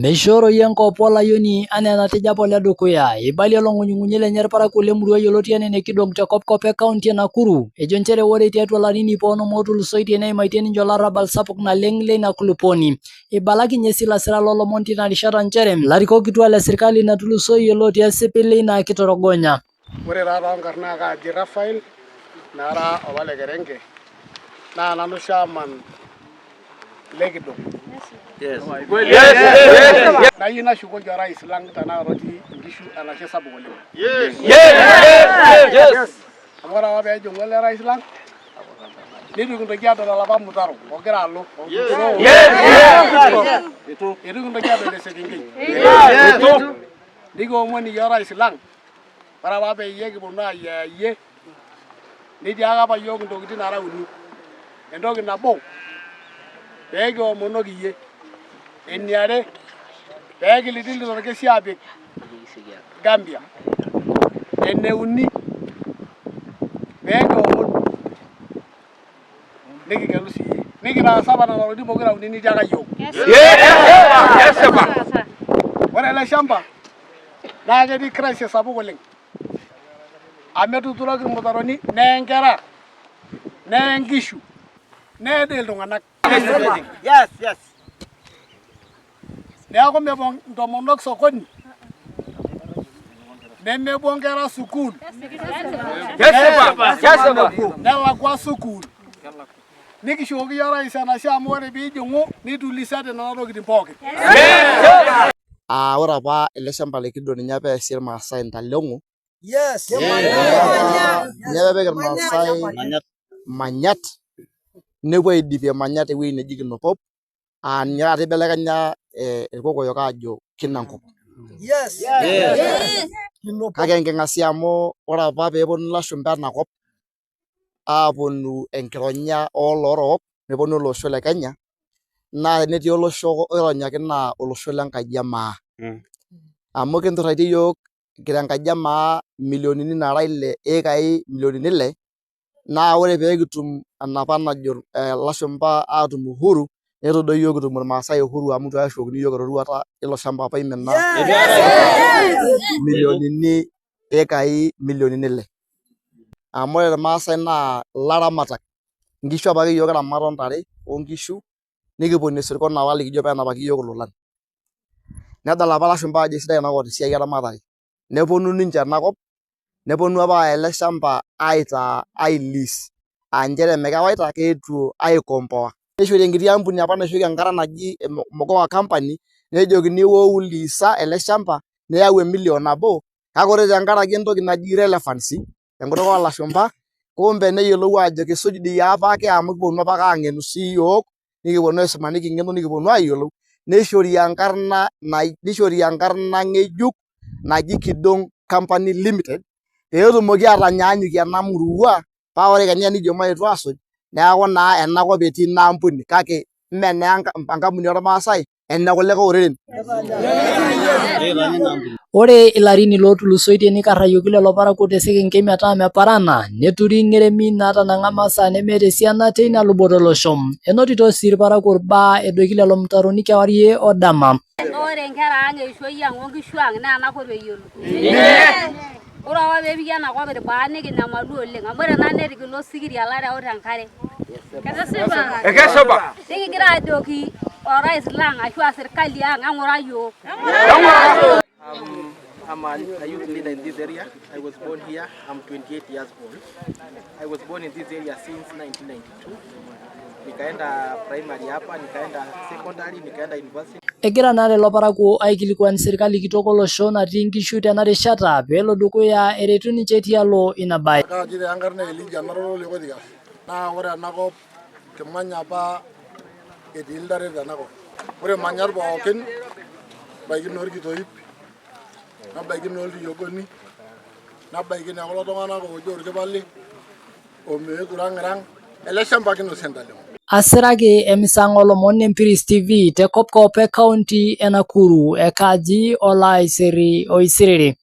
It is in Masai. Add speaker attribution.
Speaker 1: Meishooroyu enkop olayioni anaa enatejo apa oledukuya. Eibalie olong'unying'unyi lenye ilparakuo lemurua yioloti anaa ene Kidong te kopkop e kaunti e Nakuru. Ejo nchere ore tiatua larin 500 ootulusoitie neimaitie ninche olarrabal sapuk naleng leina kulupuoni. Eibalakinye sii lasirak loolomon tina rishata nchere larikok kituak le sirkali natulusoyie lootii esipil leina kitorogonya.
Speaker 2: Ore taa toonkarn naa kaaji Raphael nara opa le Kerenge naa nanu chairman le Kidong. Nayieu nashukoki orais lang tenakata otii inkishu enashe sapuk oleng. Amu ore apa peejing'u ele rais lang neitu kintoki adol olapa mutaro ogira alo. Eitu kintoki adol esekenkei. Nikiomon iyie orais lang Ore apa peyie kiponu ayiaya iyie, nitiaka apa iyiook intokitin nara uni. Entoki nabo, pee kiomonoki iyie. Eniare, pee kilitilit orkesi aapik Gambia. Ene uni, pee kiomon nikigelu sii iyie. Nikitaasa apa nena tokitin pokira uni nitiaka iyiook. Ore ele shamba naa ketii crisis sapuk oleng amu etuturoki irmutaroni neye nkera neye nkishu neye dii iltung'anak.
Speaker 3: Yes.
Speaker 2: Neeku mepuo intomonok sokoni nemepuo nkera sukuul nelakwa sukuul nikishukoki iyie orais enashe amu ore piijing'u nitulisate nena tokitin pookin.
Speaker 4: Aa ore apa ele shamba le Kidong ninye apa easie irmaasai intaleng'o.
Speaker 3: Yes.
Speaker 4: Ninye apa epik irmaasai manyat nepuo aidipie manyat ewueji neji Kinokop aa ninye taata ibelekenya irkokoyo aajo Kinankop.
Speaker 3: Yes.
Speaker 4: Kake enking'asia amu ore apa pee eponu ilashumba enakop aaponu enkironya ooloorok neponu ele osho le Kenya naa tenetii olosho oironyaki naa olosho le nkaji e maa. Amu kinturraitie iyiook kira enkaji e maa imilionini naara ile iyekai imilionini ile naa ore pee kitum enapa najo ilashumba aatum uhuru neitu doi iyiook kitum irmaasai uhuru amu eitu eshukokini iyiook eroruata ilo shamba apa oimina imilionini iyekai imilionini ile. Amu ore irmaasai naa ilaramatak, inkishu apake iyiook kiramat ontare onkishu nikiponie isirkon apa likijo pee enapaki iyiook ilolan. Nedol apa ilashumba ajo eisidai enakop tesiai eramatare, neponu ninche enakop neponu apa aaya ele shamba aitaa ai lease aa nchere mekewaita keetuo aikomboa. Nishori enkiti ampuni apa naishoki enkata naji Mugowa company nejokini wou liisa ele shamba niyau emilion nabo kake ore tenkaraki entoki naji relevancy tenkutuk oolashumba kumbe neyiolou ajo kisuj dii apake amu kiponu apake aang'enu siiyiook nikiponu aisuma niking'enu nikiponu aayiolou nishori enkarna nishori enkarna ng'ejuk naji Kidong Company Limited pee etumoki atanyaanyukie ena murua paa ore kenya enijo maetu aasuj neeku naa enakop etii ina ampuni kake mme naa enkampuni ormaasai ene kulikae oreren.
Speaker 1: Ore ilarin lootulusoitie neikarrayioki lelo parakuo te sekenkei metaa meparana, neturi ngeremi naatanang'a masaa nemeeta esiana teina luboto olosho. Enotito sii ilparakuo ilbaa edoiki lelo mutaroni kewarie o dama.
Speaker 5: Ore inkera ang eishoi ang onkishu ang naa enakop eyiolo. Ore apa pee epiki enakop irbaa nikinyamalu oleng amu ore ena netigila osikiria lareu tenkare.
Speaker 6: Ekesipa.
Speaker 5: Nikigira ajoki orais lang ashu a serkali ang eng'ura iyiook.
Speaker 7: I'm a youth leader in this area. I was born here. I'm 28 years old. I was born in this area since 1992. Nikaenda primary hapa, nikaenda secondary, nikaenda university.
Speaker 1: Egira naa lelo parakuo aikilikuan serkali kitok olosho natii nkishu tena rishata pelo dukuya eretu ninche tialo ina bae.
Speaker 2: Kaaji taa enkarna Elijah Naroro Olekoitika naa ore enakop kimanya apa etii iltaret enakop. Ore manyat pookin ebaiki noo Orkitoip, nebaiki noo Oltiyiogoni, nebaiki nee kulo tung'anak ooji Orkipali omeetu Rang'irang' ele shamba kinosie ntaleng'o.
Speaker 1: Asiraki emisang oolomon e Mpiris TV te kopkop e kaunti e Nakuru ekaaji Olaaiseri Oisiriri.